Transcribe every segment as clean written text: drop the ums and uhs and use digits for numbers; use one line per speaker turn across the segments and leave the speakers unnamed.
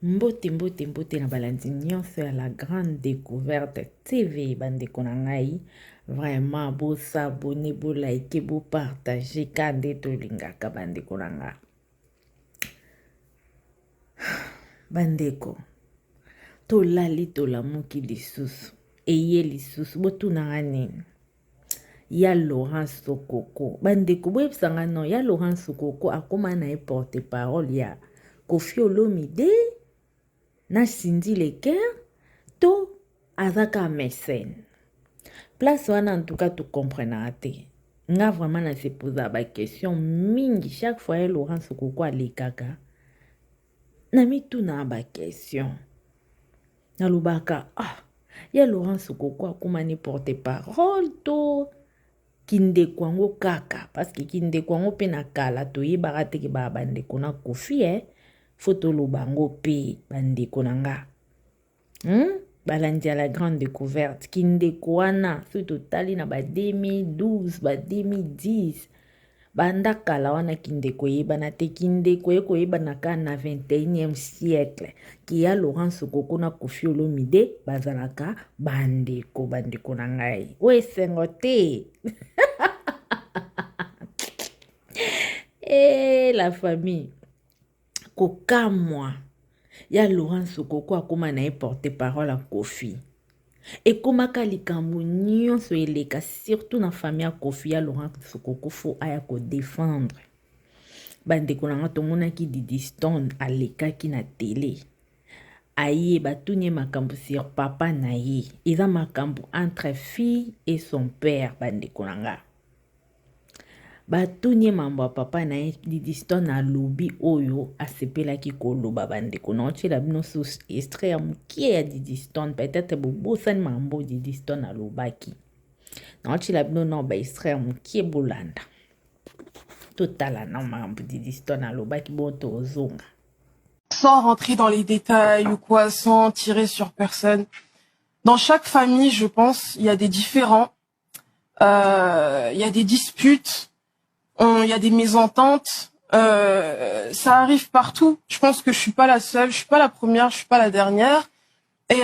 Mbote mbote mbote na balandi nyonso ya la grande découverte TV bandeko na ngai vraiment bosabone bolike bopartage ka nde tolingaka bandeko na nga bandeko tolali tolamuki lisusu eye lisusu botunanga nini ya Laurent Sokoko bandeko boyebisa nga non ya Laurent Sokoko akoma na ye porte parole ya Koffi Olomide na Cindy Leker to aza kaka mécène place wana en tout cas tocomprenaka te nga vraiment na se posa ba question mingi chaque fois ye Laurent Sokoko alekaka na mitunaka ba question Nalobaka ah ya Laurent Sokoko akoma ni porte parole to kindeko yango kaka parce que kindeko yango mpe na kala toyebaka te ke baa bandeko na Koffi eh faut toloba yango mpe bandeko na nga hmm? Balandi ya la grande découverte kindeko wana soki totali na ba 2012 ba 2010 Banda kala wana kindeko eyebana te kindeko eye koyebana kaka na 21e siècle kiya Laurent Sokoko na Koffi Olomide bazalaka bandeko bandeko na ngai oyo esengo te e la famille kokamwa ya Laurent Sokoko akoma na ye porte parole ya Koffi ekomaka likambo nyonso eleka surtout na famille ya Koffi ya Laurent Sokoko fo aya kodefendre bandeko na nga tomonaki Didi Stone alekaki na tele aye batuni ye makambo sur papa na ye eza makambo entre fille et son père bandeko na nga Batuni ye mambo ya papa na ye Didi Stone alobi oyo asepelaki koloba bandeko na otiela bino sous extrait ya mokie ya Didi Stone peut-être bobosani mambo Didi Stone alobaki na otiela bino na ba extrait ya mokie bolanda totala na mambo Didi Stone alobaki bon tozonga.
Sans rentrer dans les détails ou quoi, sans tirer sur personne. Dans chaque famille, je pense, il y a des différends il y a des disputes, il y a des mésententes. Ça arrive partout. Je pense que je suis pas la seule, je suis pas la première, je suis pas la dernière. Et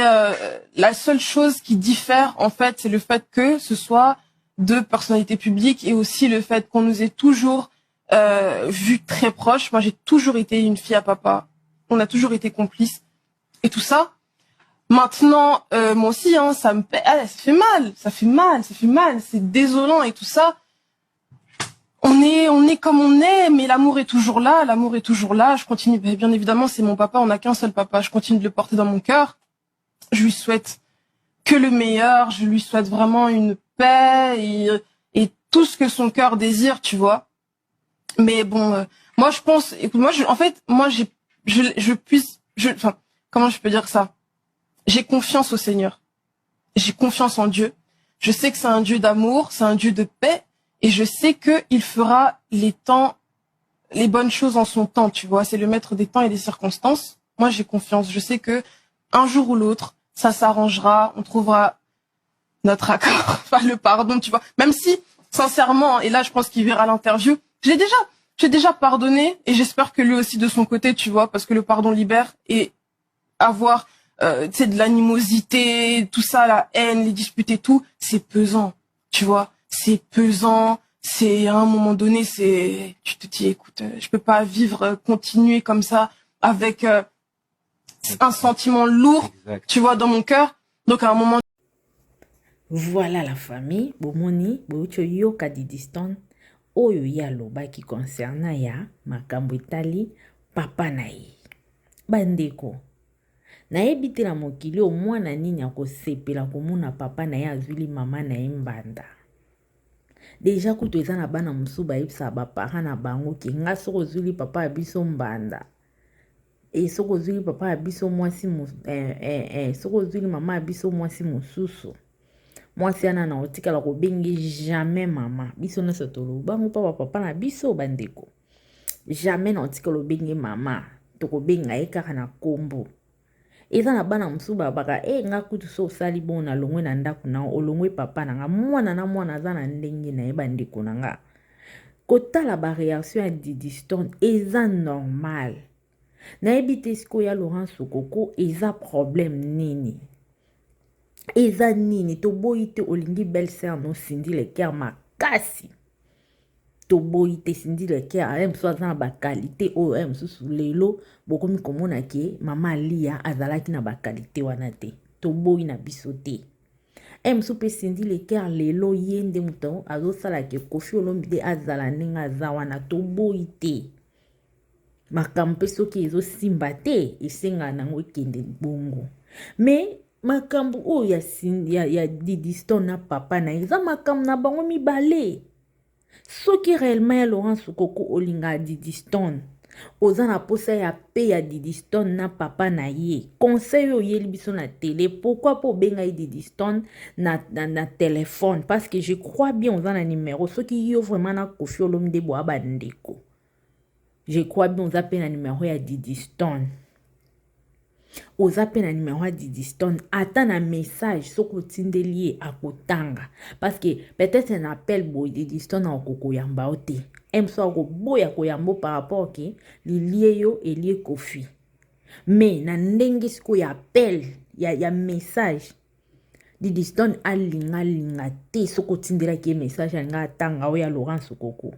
la seule chose qui diffère, en fait, c'est le fait que ce soit deux personnalités publiques et aussi le fait qu'on nous ait toujours vu très proches. Moi, j'ai toujours été une fille à papa. On a toujours été complices et tout ça. Maintenant, moi aussi, hein, ça me ah, ça fait mal, ça fait mal, ça fait mal, c'est désolant et tout ça. On est comme on est, mais l'amour est toujours là, l'amour est toujours là. Je continue, bien évidemment, c'est mon papa, on n'a qu'un seul papa. Je continue de le porter dans mon cœur. Je lui souhaite que le meilleur, je lui souhaite vraiment une paix et tout ce que son cœur désire, tu vois. Mais bon, moi je pense, écoute, moi je, en fait, moi j'ai, je puisse, je, enfin, comment je peux dire ça? J'ai confiance au Seigneur. J'ai confiance en Dieu. Je sais que c'est un Dieu d'amour, c'est un Dieu de paix, et je sais que il fera les temps, les bonnes choses en son temps, tu vois. C'est le maître des temps et des circonstances. Moi, j'ai confiance. Je sais que un jour ou l'autre, ça s'arrangera, on trouvera notre accord, enfin le pardon, tu vois. Même si, sincèrement, et là je pense qu'il verra l'interview, j'ai déjà pardonné et j'espère que lui aussi de son côté, tu vois, parce que le pardon libère et avoir, tu sais, de l'animosité, tout ça, la haine, les disputes et tout, c'est pesant, tu vois. C'est pesant, c'est à un moment donné, c'est, tu te dis, écoute, je peux pas vivre, continuer comme ça avec un sentiment lourd,
Exact.
Tu vois, dans mon cœur. Donc à un moment
Voilà la famille, bomoni, bouti yoka Didi Stone oyo ye alobaki concernant ya makambo etali papa na ye. Bandeko, nayebi te na mokili oyo mwana nini akosepela komona papa na ye azwili mama na ye mbanda. Deja kutu eza na bana mosusu bayebisaka baparent na bango ke nga soki ozwili papa ya biso mbanda e soki ozwili papa ya biso mwasi eh, eh, eh, soki ozwili mama ya biso mwasi mosusu mwasi wana na otikala kobengi jamais mama. Biso nyonso tolobango mpa bapapa na biso bandeko, jamais na otikala obenge mama, tokobenga ye kaka na nkombo. Eza na bana mosusu babaka e nga kutu so osali bongo nalongwe na ndako na olongwe papa na nga. Mwana na mwana aza na ndenge na ye. Bandeko na nga, kotala baréaction ya Didi Stone eza normal. Nayebi te sikoyo ya Laurent Sokoko eza problème nini? Eza nini? Toboyi te olingi belle sœur no Cindy Le Cœur makasi. Toboyi te Cindy Le Cœur aye mosusu aza na ba qualité oyo aye mosusu lelo bokomi komona ke mama Aliya azalaki na ba qualité wana te. Toboyi na biso te. Aye mosusu mpe Cindy Le Cœur lelo ye nde moto azosala ke Koffi Olomide azala ndenge aza wana. Toboyi te. Makambo mpe soki ezosimba te esengaka nango ekende bongo. Mais makambo oyo ya, ya, ya Didi Stone na papa na ye eza makambo na bango mibale. Soki réellement ya Laurent Sukoko olingaka Didi Stone, oza na posa ya pe ya Didi Stone na papa na ye, conseil oyo oyeli biso na télé, pourquoi po obenga ye Didi Stone na, na, na téléphone? Parce que je crois bien oza na numéro. Soki yo vraiment na Koffi Olomide boa bandeko, je crois bien oza pe na numéro ya Didi Stone. Oza pe na numéro ya Didi Stone, ata na message soki otindeli ye akotanga, parce que peut-être na appel boye Didi Stone akoki koyamba yo te, mosusu akoboya koyamba par rapport ke lilie yo elie Koffi. Mais na ndenge sikoyo ya appel ya, ya message, Didi Stone alinga linga te soki otindelaki ye message alinga atanga oyo ya Laurent Sokoko.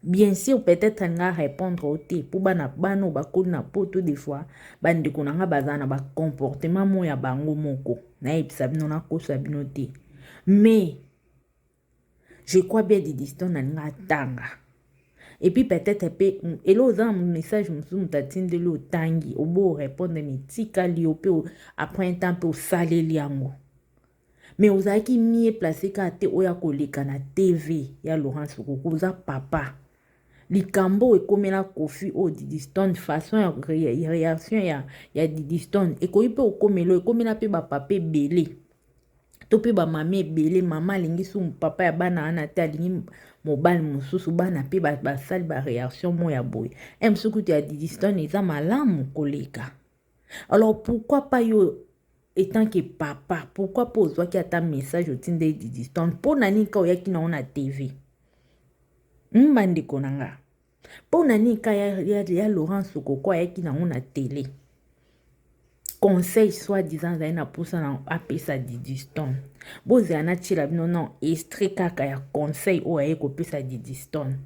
Bien sûr peut-être alinga répondre o te po bana bana oyo bakoli na poto des fois bandeko na nga bazala na ba comportement moko ya bango moko, nayebisa bino nakosa bino te, mais je crois bien Didi Stone alinga atanga. Et puis peut-être pe elo oza na message mosusu moto atindeli otangi obo répondre mais tikali yo pe après un temps pe osaleli yango. Mais ozalaki mieux placé kaka te oyo akoleka na TV ya Laurent Sokoko, oza papa. Likambo ekomela Koffi oyo Didi Stone, façon ya réaction ya, ya Didi Stone ekoki mpe okomela, ekomela mpe ba papa ebele to mpe ba mama ebele. Mama alingi su papa ya bana wana te, alingi mobali mosusu, bana mpe basali ba réaction moko ya boye. Mosusu kutu ya Didi Stone eza malamu koleka. Alors pourquoi pas yo étant que papa, pourquoi pas ozwaki ata message otindeli Didi Stone mpo na nini ka oyaki nango na TV? Bandeko na nga, mpo na nini ka ya, ya, ya Laurent Sokoko ayaki nango na télé? Conseil soi-disant azali na posa na apesa Didi Stone. Bozela natiela bino non extrait kaka ya conseil oyo aye kopesa Didi Stone.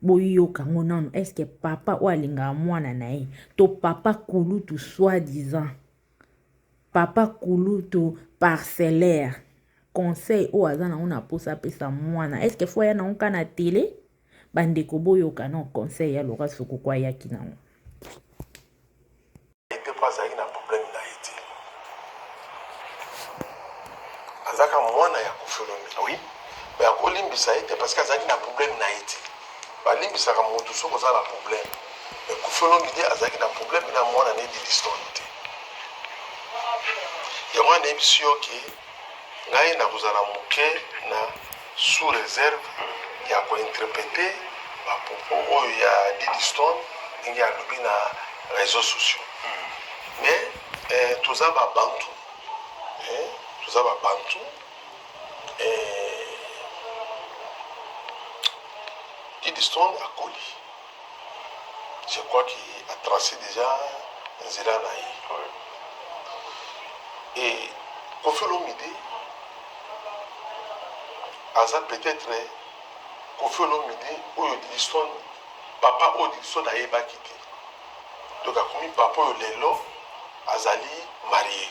Boyoka ngo nano, est-ce que papa oyo alingaka mwana na ye to papa kulutu soi-disant papa kulutu parcellaire, conseil oyo aza nango na posa apesa mwana, est-ce que faut aya nango ka na télé? Bandeko boyoka non conseil ya Laurent Sokoko ayaki nango.
Ete po azalaki na problème na ye te, azalaka mwana ya Koffi Olomide.
Oui.
Mais akolimbisa ye te parce que azalaki na problème na ye te. Balimbisaka motu soki oza na problème, mais Koffi Olomide azalaki na problème na mwana ne Didi Stone te. Yango wana nayebisi yo ke ngai nakozala moke na sous réserve ya kointerprete ba propos oyo ya Didi Stone ndenge alobi na réseaux sociaux. Mais toza ba bantu, toza ba bantu, Didi Stone akoli, je crois qu'il a tracé déjà nzela na ye. Et Koffi Olomide aza peut-être Koffi Olomide oyo Didi Stone, papa oyo Didi Stone ayebaki te. Donc akomi papa oyo lelo azali marié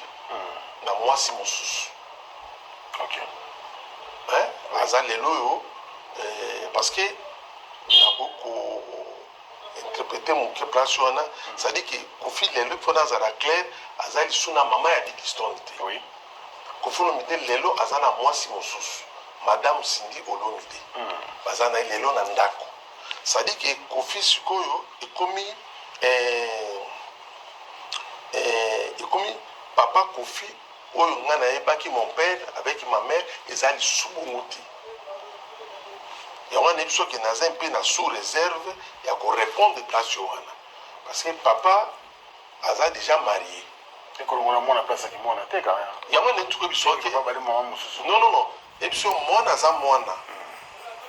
na mwasi mosusu.
Ok.
Hein? Aza lelo oyo, parce que naboko interpréter moke place wana, c'est-à-dire que Koffi lelo mpo nazala clair, aza lisusu na mama ya Didi Stone te.
Oui.
Koffi Olomide lelo aza na mwasi mosusu, Madame Cindy Olomide. Baza na ye lelo na ndako. C'est-à-dire que Koffi sikoyo ekomi, ekomi papa Koffi oyo nga nayebaki mon père avec ma mère eza lisusu bongo te. Yango wana nayebi soki naza mpe na sous réserve ya korépondre place wana, parce que papa aza déjà marié.
Ekolongola mwana place ya kimwana te quand même.
Yango wana tuko biso ke
Papa bali mama mosusu.
Non, non, non. Et biso mwana aza mwana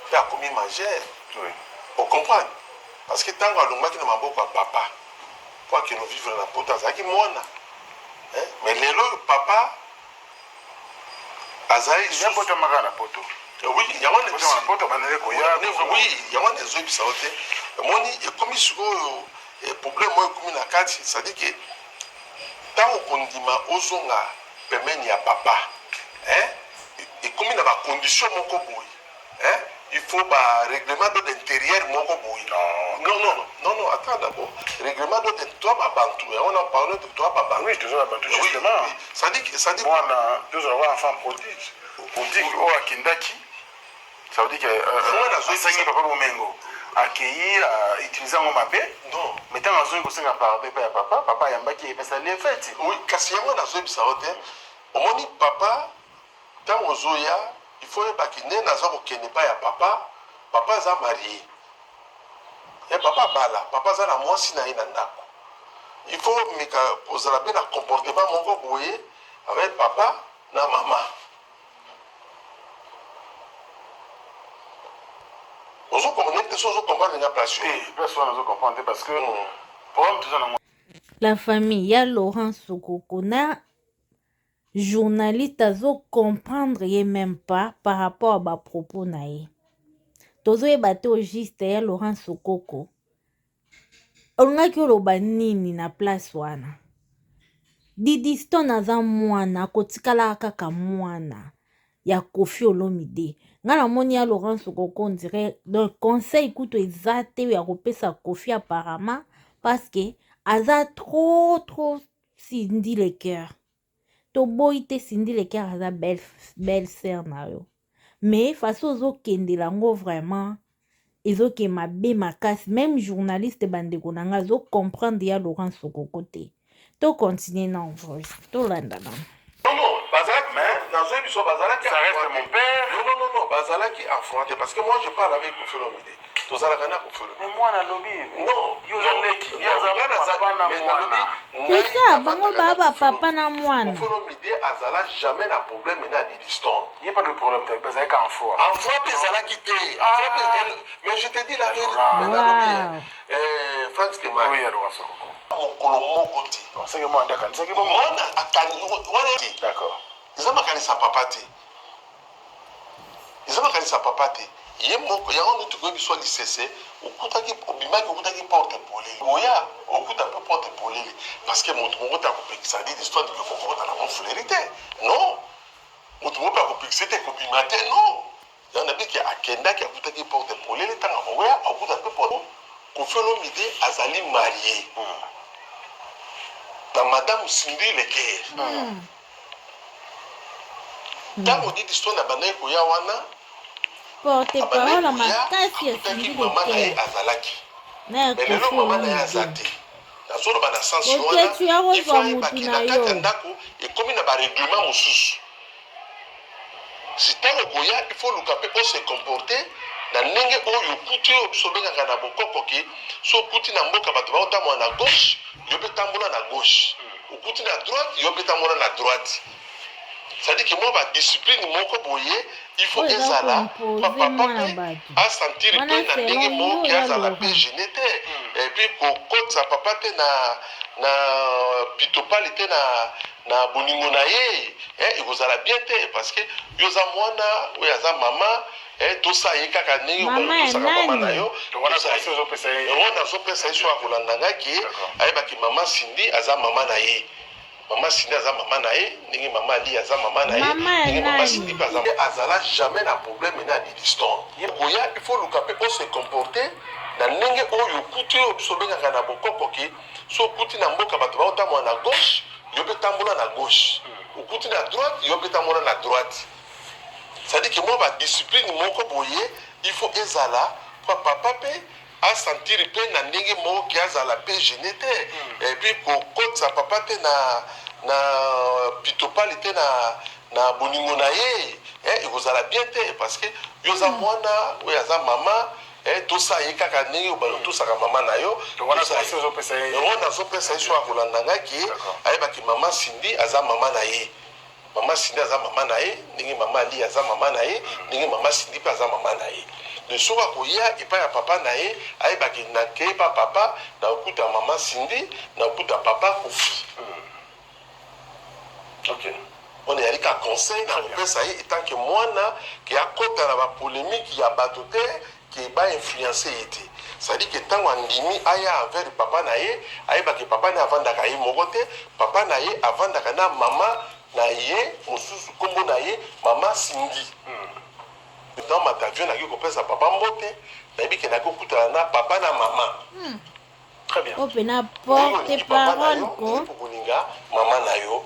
mpe akomi majeur.
Oui.
O comprendre? Parce que ntango alongwaki na maboko ya papa, mpo akende vivre na poto, azalaki mwana. Mais lelo oyo papa azali
lisusu na poto.
Oui, yango
na poto bandaki koya.
Oui, yango wana ezoyebisa yo te. Omoni, ekomi sikoyo problème oyo ekomi na kati, c'est-à-dire que ntango kondima ozonga pembeni ya papa, hein, ekomi na bacondition moko boye, hein, il faut ba règlement d'ordre intérieur moko boye. Non, non, non, non, attends d'abord. Règlement d'ordre, toi babantu, hein, on a parlé de toi babantu.
Oui, toza babantu, justement.
Oui, c'est-à-dire, c'est-à-dire
mwana tozala enfant prodigue, prodigue oyo akendaki, ça veut dire que asengi papa bomengo, akei utiliser yango mabe.
Non.
Mais ntango azongi kosenga pardon epai ya papa, papa ayambaki, epesali ye feti.
Oui, kasi yango nazoyebisa yo te. Omoni, papa ntango ozoya, il faut oyebaki nde naza kokende epai ya papa. Papa aza marié, ye papa abala, papa aza na mwasi na ye na ndako. Il faut meka kozala mpe na comportement moko boye avec papa na mama. Ozokomprendre te? So ozocomprendre nga place oyo?
Place wana ozocomprendre te, parce que problème toza nango
La famille ya Laurent Sokoko na journaliste azocomprendre ye même pas par rapport à bapropos na ye. Tozoyeba te au juste ya Laurent Sokoko olingaki oloba nini na place wana. Didi Stone aza mwana, akotikalaka kaka mwana ya Kofi Olomide. Ngai namoni ya Laurent Sokoko, on dirait donc conseil kutu eza te ya kopesa Kofi apparemment, parce que aza trop trop Cindy Le Cœur. Toboyi te, Cindy Le Cœur aza belle, belle sœur na yo, mais façon ozokendela yango vraiment ezoke mabe makasi. Même journaliste, bandeko na ngai, azocomprendre ya Laurent Sokoko te. Tocontinue na voice, tolanda na
Non, non, bazalaki, nazoyebi biso, bazalaki
Ça reste mon père.
Non, non, non, non, bazalaki affronté, parce que moi je parle avec Koffi Olomide, tozalaka na Koffi Olomide.
Mais mwana alobi
Non.
Yo oza leki, ye aza papa na mwana.
C'est ça, bango baa bapapa na mwana.
Koffi Olomide azala jamais na problème na Didi Stone.
Ye pas de problème te, bazalaki en foi.
En foi mpe ezalaki te. Mais je te dis la vérité, mais nalobi Frank Stemay.
Oui, alors Sokoko.
Mokolo moko te.
Seke mwana nde akanisaki bongo.
Mwana akani wana te. Eza makanisa papa te, eza makanisa papa te ye moko. Yango nde tokoyebi biso lisese: okutaki, obimaki, okutaki porte polele, oya okuta mpe porte polele, parce que moto moko te akopekisa Didi Stone ke kokota na Montfleury te. Non, moto moko mpe akopekisa te kobima te. Non, yango nabiki akendaki, akutaki porte polele, ntango akoya akuta mpe porte. Koffi Olomide azali marié na madame Cindy Le Cœur. Ntango Didi Stone abandaki koya wana,
porte parole makasi ya
akutaki
Cindy
mama na ye
Le Cœur
azalaki
na ya
mais lelo
Kofi
mama na ye aza
Olomide.
te. Nazoloba na sens
Boketu ya
wana, il faut
kozwa mutu
ayebaki
na
na kati ya
yo.
ndako ekomi na barèglement mosusu. Si ntango koya, il faut luka mpe ose comporter na ndenge oyo okuti, oyo biso obengaka na bokoko ke so okuti na mboka bato baotambola na gauche, yo mpe tambola na gauche, okuti na droite, yo mpe tambola na droite. C'est-à-dire que mwa badiscipline moko boye il faut
Oyo eza
ezala
compose
papa
mwana
mpe
bato
asentir
wana
mpe na ndenge
selon
moko
yo ya
azala mpe
Laurent.
gêné te, et puis kokotisa papa te na pitopale te na bolingo na ye, ekozala bien te, parce que yo oza mwana, oyo aza mama, tosala ye kaka ndenge
Mama ya
tosaka mama
nani?
na yo.
Wana conseil ozopesa ye?
Wana azopesa ye so akolanda nga ke ayebaki mama Cindy aza mama na ye, mama Cindy aza mama na ye, ndenge mama Ali aza mama na ye,
Mama ya
ndenge mama
nani?
Cindy mpe aza. Azala jamais na problème na Didi Stone. Koya, il faut luka mpe ose comporter na ndenge oyo okuti, oyo biso obengaka na bokoko ke so okuti na mboka bato baotambola na gauche, yo mpe tambola na gauche, okuti na droite, yo mpe tambola na droite. C'est-à-dire que mwa badiscipline moko boye il faut ezala po papa mpe asentir mpe na ndenge moko ke azala mpe gêné te, et puis kokotisa papa te na pitopale te na bolingo na ye, ekozala bien te, parce que yo oza mwana, oyo aza mama, tosala ye kaka ndenge tosaka mama na yo.
Wana conseil ozopesa ye?
Wana azopesa ye so akolanda nga ke ayebaki mama Cindy aza mama na ye, mama Cindy aza mama na ye, ndenge mama Ali aza mama na ye, ndenge mama Cindy mpe aza mama na ye. De soki akoya epai ya papa na ye, ayeba ke nakei epa papa, nakokuta mama Cindy, nakokuta papa Koffi.
Ok.
Wana ezali ka conseil nakopesa ye etant que mwana, ke akota na ba polemique ya bato te, ke ba influencer ye te. C'est-à-dire que tango andimi aya envers papa na ye, ayeba ke papa na ye avandaka ye moko te, papa na ye avandaka na mama na ye mosusu kombo na ye mama Cindy. Namata avion nake kopesa papa mbote, nayebi ke nake kokutana na papa na mama.
Très bien.
Oyo pena
Ndenge
porte
olingi papa na
parole
yo,
ko.
ndenge mpe okolinga mama na yo.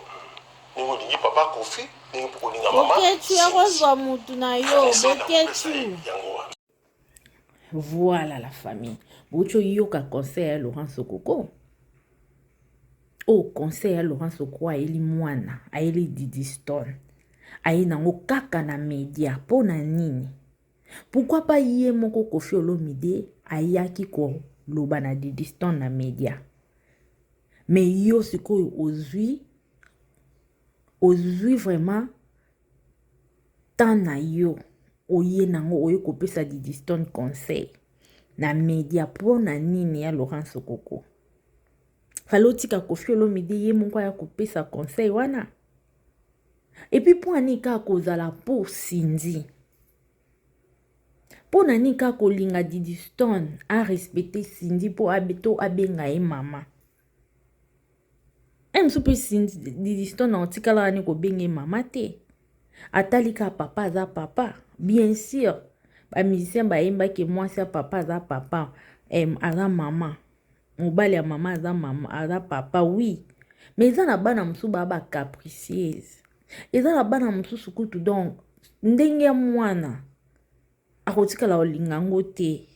Ndenge olingi papa Koffi, ndenge mpe okolinga mama
Boketshu ya
Cindy.
kozwa mutu na yo,
Conseil nakopesa ye
Boketshu.
yango wana.
Voilà la famille. Bouti oyoka conseil ya Laurent Sokoko. Oyo conseil ya Laurent Sokoko ayeli mwana, ayeli Didi Stone. Aye nango kaka na media mpo na nini? Pourquoi pas ye moko Koffi Olomide ayaki koloba na Didi Stone na media? Mais yo sikoyo ozwi ozwi vraiment temps na yo oye nango oye kopesa Didi Stone conseil na media mpo na nini ya Laurent Sokoko? Fallait otika Koffi Olomide ye moko aya kopesa conseil wana. Et puis mpo na nini kaka kozala pour Cindy? Mpo na nini kaka kolinga Didi Stone a respecter Cindy mpo to abenga ye mama? Ye mosusu mpe Cindy Didi Stone akotikalaka ni kobenga ye mama te. Atali kaka papa aza papa. Bien sûr, ba musiciens bayembaki mwasi ya papa aza papa, eh, aza mama. Mobali ya mama aza mama, aza papa, oui. Mais eza na bana mosusu ba ba capricieuse. Eza na bana mosusu kutu donc ndenge ya mwana akotikala kolinga yango te.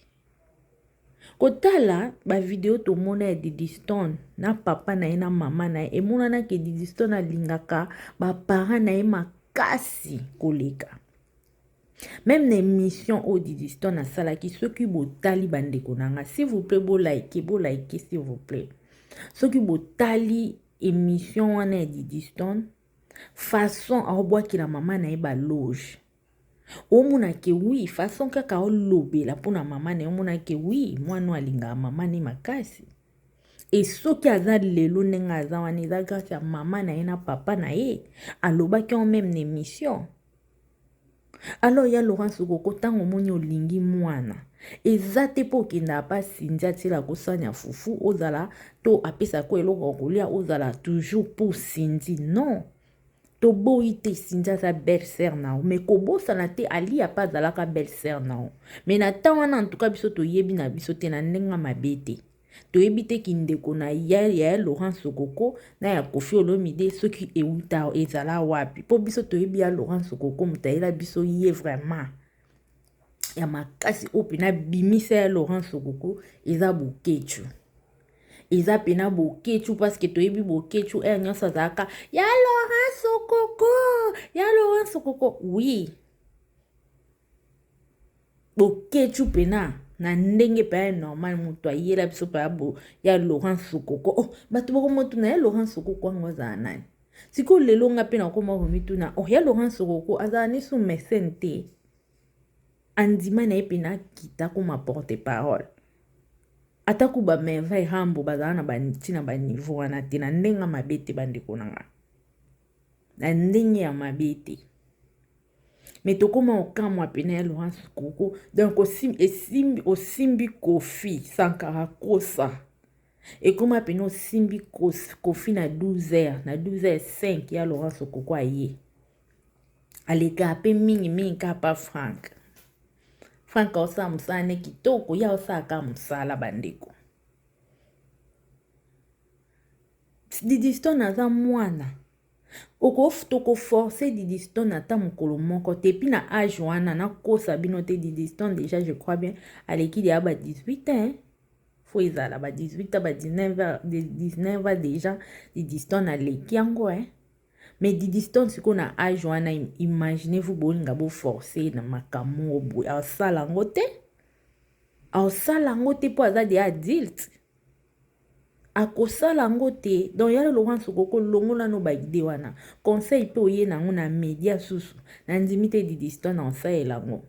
Kotala ba video tomona ya Didi Stone na papa na ye na mama na ye, emonana ke Didi Stone alingaka ba parents na ye makasi koleka. Même na émission oyo Didi Stone asalaki, soki botali bandeko na nga, s'il vous plaît bo like, bo like s'il vous plaît. Soki botali émission wana ya Didi Stone, façon aobwakela mama na ye ba loge. Omona ke oui, façon kaka olobela mpona mama na ye, omona ke oui, mwana oyo alingaka mama na ye makasi. Et soki aza lelo ndenge aza wana, eza grâce ya mama na ye na papa na ye. Alobaki en même na émission. Alors ya Laurent Sokoko, ntango omoni olingi mwana, eza te mpo okendaka pa Cindy atiela kosanya fufu, ozala to apesaka eloko ya kolia, ozala toujours pour Cindy. Non, toboyi te, Cindy aza belle sœur na yo, mais kobosana te Alia mpe azalaka belle sœur na yo. Mais na temps wana en tout cas biso toyebi na biso te na ndenge mabe te. Toyebi te kindeko na ya ya Laurent Sokoko na ya Koffi Olomide soki euta ezala wapi. Po biso toyebi ya Laurent Sokoko moto ayela biso ye vraiment ya makasi oyo pena bimisa ya Laurent Sokoko eza Boketshu. Eza pena Boketshu parce que toyebi Boketshu heure nyonso azalaka ya Laurent Sokoko, ya Laurent Sokoko. Oui. Boketshu pena na ndenge pe ya normal moto ayela biso pe ya Laurent Sokoko. Oh, bato bakomotuna ya Laurent Sokoko yango azala nani? Sikoyo lelo nga pe nakoma komituna, oh ya Laurent Sokoko azala ni sous mécène te. Andima na ye pena akita koma porte-parole. Atako ba Merveille Rambo bazala na ba ntina ba niveau wana te, na ndenge mabe te bandeko na nga. Na ndenge ya mabe te. Mais tokoma okamwa pena ya Laurent Sokoko. Donc osimbi, osimbi Koffi Sankara kosa. Ekoma pena osimbi Koffi na 12h, na 12h05 ya Laurent Sokoko aye. Aleka pe mingi mingi kaka pa Frank. Frank osala mosala ne kitoko, ya osalaka mosala bandeko. Didi Stone aza mwana. Toko forcer Didi Stone ata mokolo moko te. Puis na age wana nakosa bino te, Didi Stone déjà je crois bien aleki deya ba 18 ans. Faut ezala ba 18 ans, ba 19 19 ans déjà Didi Stone aleki yango hein. Mais Didi Stone sikoyo na age wana, imaginez-vous bolinga boforcer na makambo boye, asala yango te. Asala yango te mpo aza deya adulte. Akosala yango te. Donc ya Laurent Sokoko, longola no ba idée wana. Conseil mpe oye nango na media susu, nandimi te Didi Stone aosalela yango.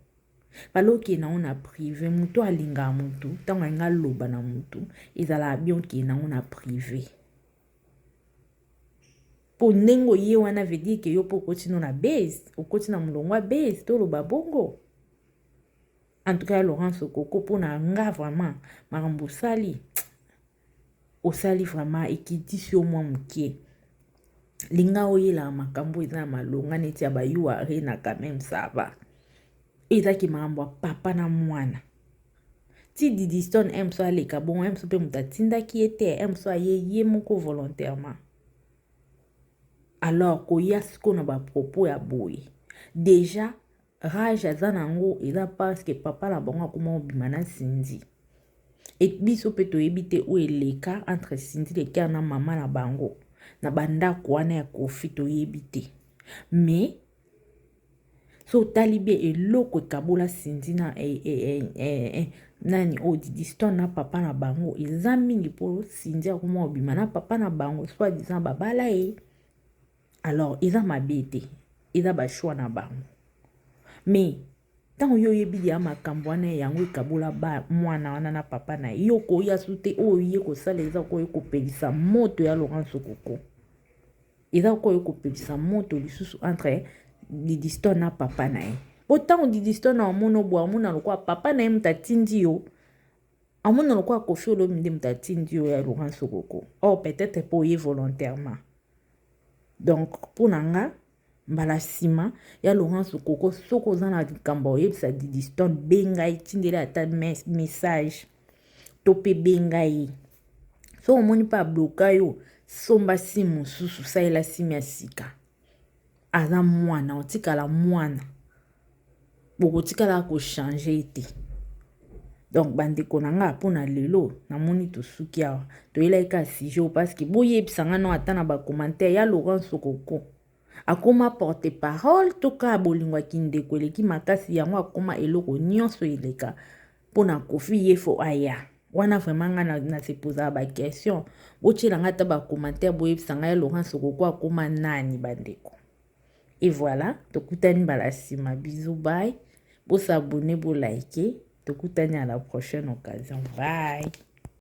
Fallait okende nango na prive. Moto alingaka motu ntango alingi aloba na motu, ezalaka bien okende nango na prive. Mpo ndenge oye wana veut dire ke yo mpo okoti no na base, okoti na molongo ya base, toloba bongo. En tout cas Laurence Okoko, mpo na nga vraiment makambo osali, osali vraiment ekitisi yo mwa moke. Linga oyelaka makambo eza na malonga neti ya ba U Arena quand même, ça va. Ezaki makambo ya papa na mwana. Ti Didi Stone M so aleka bongo, M so mpe moto atindaki ye te, M so aye ye moko volontairement. Alors koya sikoyo na bapropos ya boye, déjà rage aza nango eza parce que papa na bango akoma kobima na Cindy. E biso mpe toyebi te oyo eleka entre Cindy Le Cœur na mama na bango na bandako wana ya Kofi, toyebi te. Mais so otali bien, eloko ekabola Cindy na nani oyo Didi Stone na papa na bango eza mingi, mpo Cindy akoma kobima na papa na bango, soit disant babala ye. Alors eza mabe te, eza bachoix na bango. Mais ntango yo oyebi ya makambo wana, yango ekabola ba mwana wana na papa na ye, yo koya su te. Oyo ye kosala eza koyo kopelisa moto ya Laurence Okoko, eza koyo kopelisa moto lisusu entre Didi Stone na papa na ye. Po ntango Didi Stone amona obwa, amona lokola papa na ye moto atindi yo, amona lokola Kofi Olomide moto atindi yo ya Laurence Okoko. Or peut-être mpo oye volontairement. Donc mpo na nga, mbala nsima ya Laurence Okoko, soki oza na likambo oyebisa Didi Stone, benga ye, tindela ata message to mpe benga ye. Soki omoni mpe abloka yo, somba sim mosusu, salela sim ya sika. Aza mwana, otikala mwana, bokotikala kochange te. Donc bandeko na nga, mpona lelo namoni tosuki awa. Toyelaki kaka sujet parce que boyebisa nga no ata na bacommentaire ya Laurence Okoko akoma porte parole to kaka bolingo ya kindeko eleki makasi, yango akoma eloko nyonso eleka mpona Kofi, ye fo aya wana. Vraiment nga na se posaka baquestion. Botiela nga ata bacommentaire, boyebisa ngai ya Laurence Okoko akoma nani, bandeko. Et voilà, tokutani mbala nsima. Bisous, bye. Bosabonner, bolike. Tokutani à la prochaine occasion, bye.